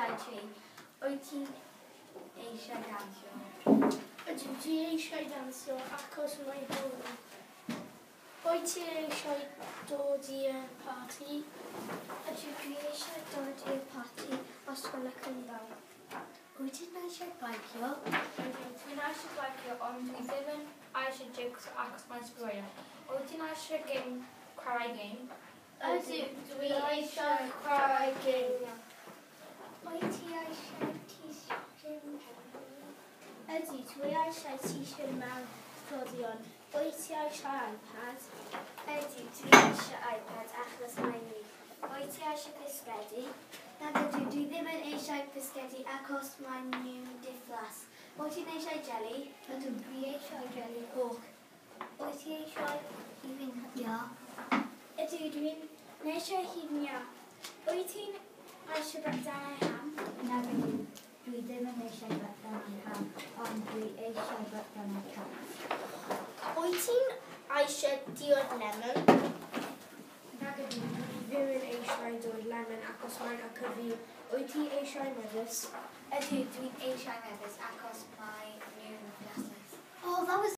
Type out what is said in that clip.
eisiau ti. Wyt ti'n eisiau dansio? Ydw, dwi eisiau dansio achos mae'n hwyl. Wyt ti eisiau dod i'r parti? Ydw, dwi eisiau dod i'r parti os gwelwch yn dda. Wyt ti'n eisiau beicio? Ydw, dwi'n eisiau beicio, ond dwi ddim yn eisiau jigs achos mae'n sbwriel. Wyt ti'n eisiau game, chwarae game? Ydw, dwi eisiau chwarae game. Wyt ti eisiau t-shirt? Ydw, dwi eisiau t-shirt mewn rhoddion. Wyt ti eisiau iPad? Ydw, dwi eisiau iPad achos mae'n wych. Wyt ti eisiau bisgedi? Nag ydw, dwi ddim yn eisiau bisgedi achos mae'n nhw'n diflas. Wyt ti'n eisiau jelly? Ydw, dwi eisiau jelly coch. Wyt ti eisiau hufen iâ? Ydw, dwi'n eisiau hufen iâ. Wyt ti'n eisiau brechdanau ham? Nag ydw, dwi ddim yn eisiau brechdanau ham, ond dwi eisiau brechdanau caws. Wyt ti'n eisiau diod lemon? Nag ydw, dwi ddim yn eisiau dod lemon achos mae'n achyfu. Wyt ti eisiau mefus? Ydw, dwi'n eisiau mefus achos mae nhw'n flasus. Oh, that was